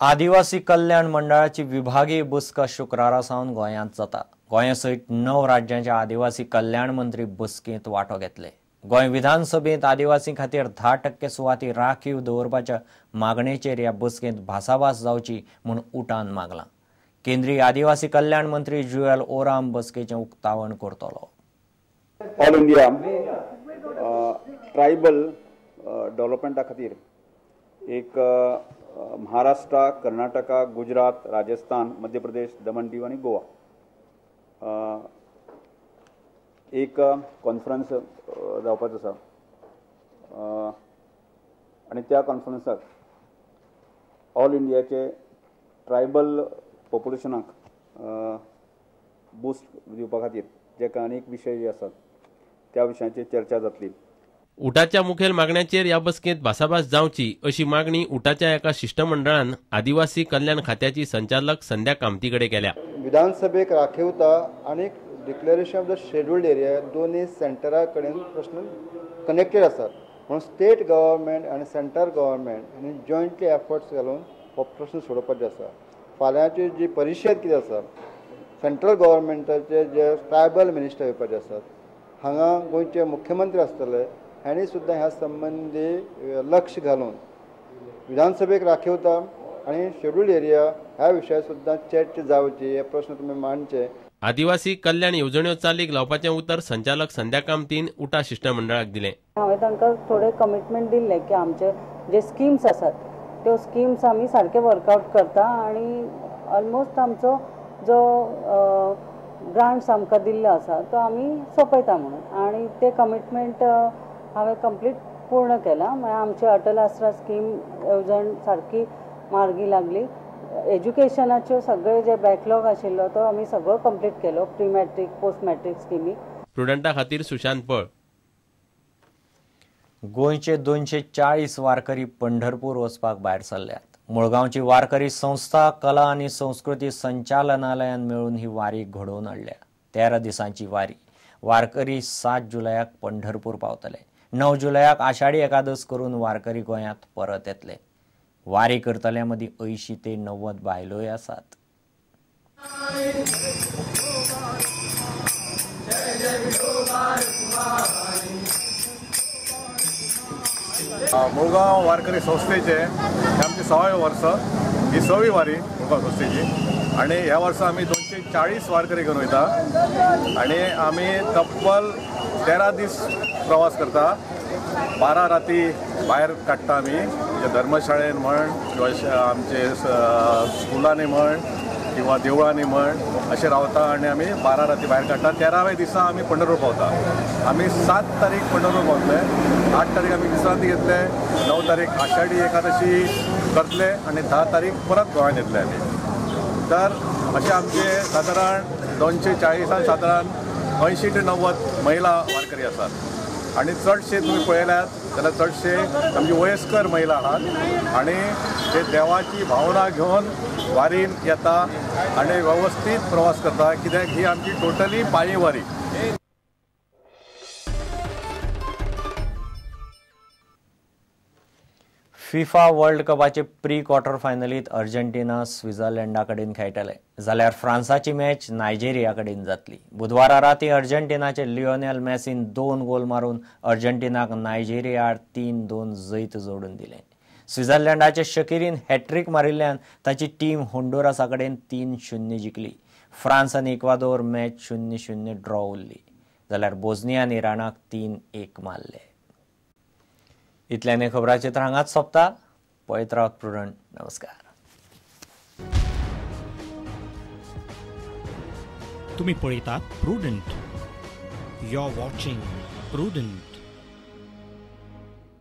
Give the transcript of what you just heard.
आदिवासी कल्याण मंडळाची विभागीय बसका शुक्रारा सावन गोंयांत जाता. गोंया सयत 9 राज्यांचे आदिवासी कल्याण मंत्री बसकेंत वांटो घेतले. गोंय विधानसभेंत आदिवासी खातीर 10% सुवाती राखीव दवरपाच्या मागणेचेर ह्या बसकेंत भासाभास जावची म्हूण उटान मागलां. केंद्रीय आदिवासी कल्याण मंत्री जुएल ओराम बसकेचें उक्तावण करतलो. ऑल इंडिया ट्रायबल डेव्हलपमेंटा खातीर एक महाराष्ट्र, कर्नाटका, गुजरात, राजस्थान, मध्य प्रदेश, दमण दीव आनी गोवा एक कॉन्फरन्स जावपाचो आसा आनी त्या कॉन्फरन्साक ऑल इंडियाचे ट्रायबल पॉप्युलेशनाक बूस्ट दिवपा खातीर जे अनेक विशय जे आसात त्या विशयांचेर चर्चा जातली. उटाच्या मुखेल मागण्याचेर ह्या बसकेंत भासाभास जावची अशी मागणी उटाच्या एका शिष्टमंडळान आदिवासी कल्याण खात्याची संचालक संध्या कामती कडेन केल्या. विधानसभेक राखीवता आनी declaration of the scheduled area दोनूय सेंटरा कडेन प्रश्न कनेक्टेड आसात, म्हणून स्टेट गव्हर्मेंट आनी सेंट्रल गव्हर्मेंट आनी जॉयंटली एफर्ट्स घालून हो प्रश्न सोडोवपाचो आसा. फाल्यांची जी परिशद कितें आसा, सेंट्रल गव्हर्मेंटाचे जे ट्रायबल मिनिस्टर येवपाचे आसात, हांगा गोंयचे मुख्यमंत्री आसतले, हांणी सुद्दां ह्या संबंदी लक्ष घालून विधानसभेक राखीवता आनी शेड्युल्ड एरिया ह्या विशयार सुद्दां चर्चा जावची, हे प्रश्न तुमी मांडचे. आदिवासी कल्याण येवजण्यो चालीक लावपाचें उतर संचालक संध्या कामतीन उटा शिष्टमंडळाक दिलें. हांवें तांकां थोडे कमिटमेंट दिल्लें की आमचे जे स्किम्स आसात त्यो स्किम्स आमी सारके वर्कआवट करता आनी ऑलमोस्ट आमचो जो ग्रांट्स आमकां दिल्लो आसा तो आमी सोंपयता म्हणून, आनी ते कमिटमेंट हांवें कंप्लीट पूर्ण केलां. म्हळ्यार आमची अटल आसरा स्कीम येवजण सारकी मार्गी लागली. एज्युकेशनाच्यो सगळे जे बॅकलॉग आशिल्लो तो आमी सगळो कंप्लीट केलो, प्री मॅट्रीक पोस्ट मॅट्रीक स्किमी. प्रुडंटा खातीर सुशांत पळ. गोंयचे 240 वारकरी पंढरपूर वचपाक भायर सरल्यात. मुळगांवची वारकरी संस्था कला आनी संस्कृती संचालनालयान मेळून ही वारी घडोवन हाडल्या. 13 दिसांची वारी. वारकरी 7 जुलयाक पंढरपूर पावतले. 9 जुलयाक आषाढी एकादस करून वारकरी गोंयांत परत येतले. वारी करतल्या मदीं 80 ते 90 बायलोय आसात. मुळगांव वारकरी संस्थेचे आमची 6व्या वर्स ही 6वी वारी मुळगांव संस्थेची आनी ह्या वर्सा आमी 240 वारकरी घेवन वयता आनी आमी तब्बल 13 दीस प्रवास करता. 12 राती भायर काडटा आमी, धर्मशाळेन म्हण किंवा आमचे स्कुलांनी म्हण किंवा देवळांनी म्हण अशें रावता आनी आमी 12 राती भायर काडटा. 13व्या दिसा आमी पंढरपूर पावता. आमी 7 तारीख पंढरपूर पावतले, 8 तारीख आमी विश्रांती घेतले, 9 तारीख आषाढी एकादशी करतले आनी 10 तारीख परत गोंयांत येतले आमी. तर अशें आमचे सादारण 240 सादारण 80 ते 90 महिला वारकरी आसात आनी चडशे तुमी पळयल्यात जाल्यार चडशे आमची वयस्कर महिला आहात आनी ते देवाची भावना घेवन वारीन येता आनी वेवस्थीत प्रवास करता, कित्याक ही आमची टोटली पांयी वारी. फिफा वर्ल्ड कपाचे प्री क्वॉर्टर फायनलीत अर्जेंटिना स्वित्झर्लंडा कडेन खेळटले, जाल्यार फ्रांसाची मॅच नायजेरिया कडेन जातली. बुधवारा राती अर्जेंटिनाचे लिओनेल मेसीन 2 गोल मारून अर्जेंटिनाक नायजेरिया आड 3-2 जैत जोडून दिलें. स्वित्झर्लंडाचे शकीरीन हॅट्रीक मारिल्ल्यान ताची टीम होंडुरासा कडेन 3-0 जिखली. फ्रांस आनी इक्वादोर मॅच 0-0 ड्रॉ उरली, जाल्यार बोझनिया आनी इराणाक 3-1 मारले. इतल्याने खबराचित्र हांगाच सोंपता. पळयत रावत प्रुडंट. नमस्कार. तुम्ही पळयतात Prudent. You are watching Prudent.